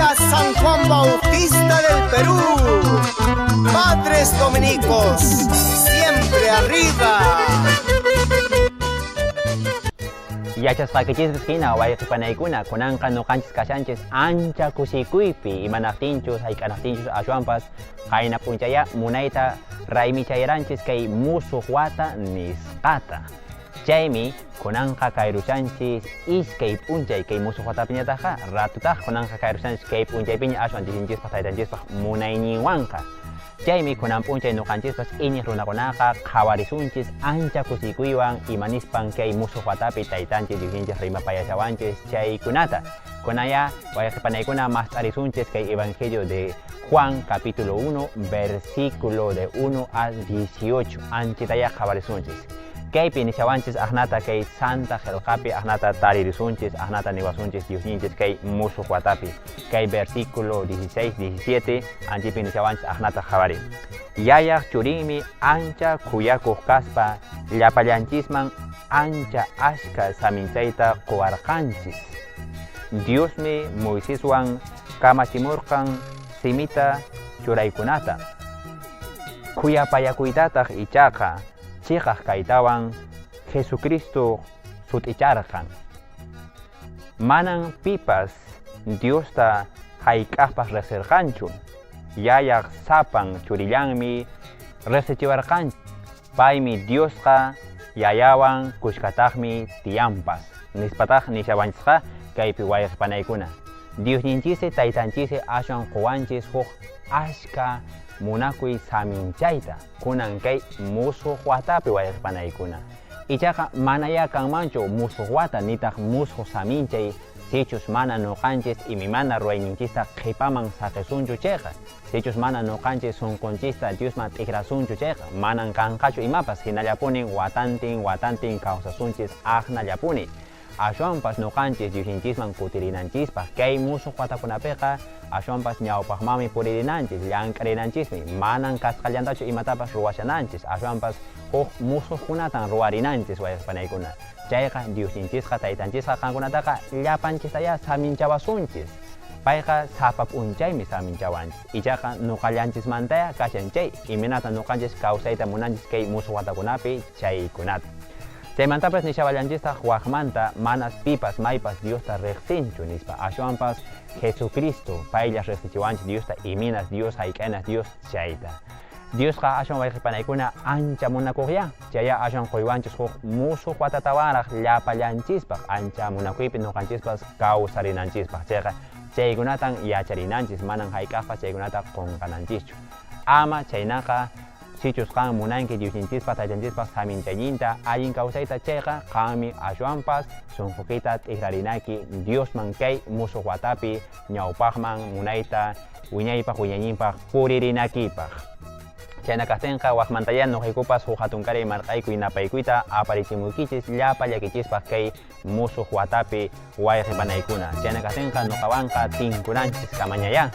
¡Viva San Juan Bautista del Perú! Padres Dominicos, siempre arriba. Yachasqaykichispas hina wayqi panaykuna kunanqa ñuqanchis kashanchis ancha kusikuypi imanaqtinchus hayk'anaqtinchus ashwanpas qayna p'unchaya munayta raymichayranchis kay musuq wata nisqata. Chaymi kunanqa kayrushanchis iskay p'unchay kay musuq watapiñataqqa ratutaq kunanqa kayrushanchis kay p'unchaypiña ashwan Diosninchispaq taytanchispaq munayninwanqa. Chaymi kunan p'unchay ñuqanchispas iñiq runakunaqa qhawarisunchis ancha kusikuywan imanispan kay musuq watapi taytanchis Diosninchis rimapayashawanchis chaykunata. Kunanya wayqi panaykuna mast'arisunchis kay Evangelio de Juan capítulo 1 versículo de 1 al 18 anchitaya qhawarisunchis. Kaypi nishawanchis aqnata kay Santa Qillqapi aqnata taririsunchis aqnata niwasunchis Diosninchis kay musuq watapi. Kay versículo 16, 17 anchipi nishawanchis aqnata qhawarin. Yayaq churinmi ancha khuyakuq kaspa llapallanchisman ancha ashka saminchayta quwarqanchis. Diosmi Moiseswan kamachimurqan simita churaykunata. Khuyapayakuytataq ichaqa chiqaq kaytawan Jesucristo sut'icharqan. Manan pipas Diosta hayk'aqpas riqsirqanchu. Yayaq sapan churillanmi riqsichiwarqan. Paymi Diosqa yayawan kushkataqmi tiyanpas. Nispataq nishawanchisqa kaypi wayqi panaykuna. Diosninchisi taytanchisi ashwan quwanchis huk ashka munakuy saminchayta kunan kay musuq watapi wayqi panaykuna. Ichaqa manaya kanmanchu musuq wata nitaq musuq saminchay sichus mana ñuqanchis imimana ruwayninchista qhipaman saqisunchu chayqa. Sichus mana ñuqanchis sunqunchista Diosman t'ikrasunchu chayqa, manan kanqachu imapas hinallapunin watantin watantin kawsasunchis aqnallapuni. Ashwanpas ñuqanchis Diosninchisman kutirinanchispaq kay musuq watakunapiqa ashwanpas ñawpaqmanmi puririnanchis, llank'arinanchismi, manan kasqallantachu imatapas ruwashananchis, ashwanpas huk musuqkunatan ruwarinanchis wayqi panaykuna. Chayqa Diosninchisqa taytanchisqa qankunataqa llapanchistayá saminchawasunchis. Payqa sapa p'unchaymi saminchawanchis. Ichaqa ñuqallanchismantaya kashan chay imaynata ñuqanchis kawsayta munanchis kay musuq watakunapi chaykunata. Chaymantapas nishawallanchistaq waqmanta manas pipas maypas Diosta riqsinchu nispa. Ashwanpas Jesucristo paylla riqsichiwanchis Diosta iminas Dios hayk'anas Dios chayta. Diosqa ashwan wayqi panaykuna ancha munakuqya, chaya ashwan quywanchis huk musuq watatawanraq llapallanchispaq ancha munakuypi ñuqanchispas kawsarinanchispaq. Chayqa chaykunatan yacharinanchis, manan hayk'aqpas chaykunata qunqananchischu. Ama chaynaqa sichus qan munanki Diosninchispaq taytanchispaq saminchayninta allin kawsayta chayqa qanmi ashwanpas sunqukita t'ikrarinaki Diosman kay musuq watapi ñawpaqman munayta wiñaypaq wiñayninpaq puririnakipaq. Chayna kaqtinqa waqmantaya ñuqaykupas huk hatunkaray marq'aykuy napaykuyta aparichimuykichis llapa llakichispaq kay musuq watapi wayqi panaykuna. Chayna kaqtinqa ñuqawanqa tinkunanchis kamañayá.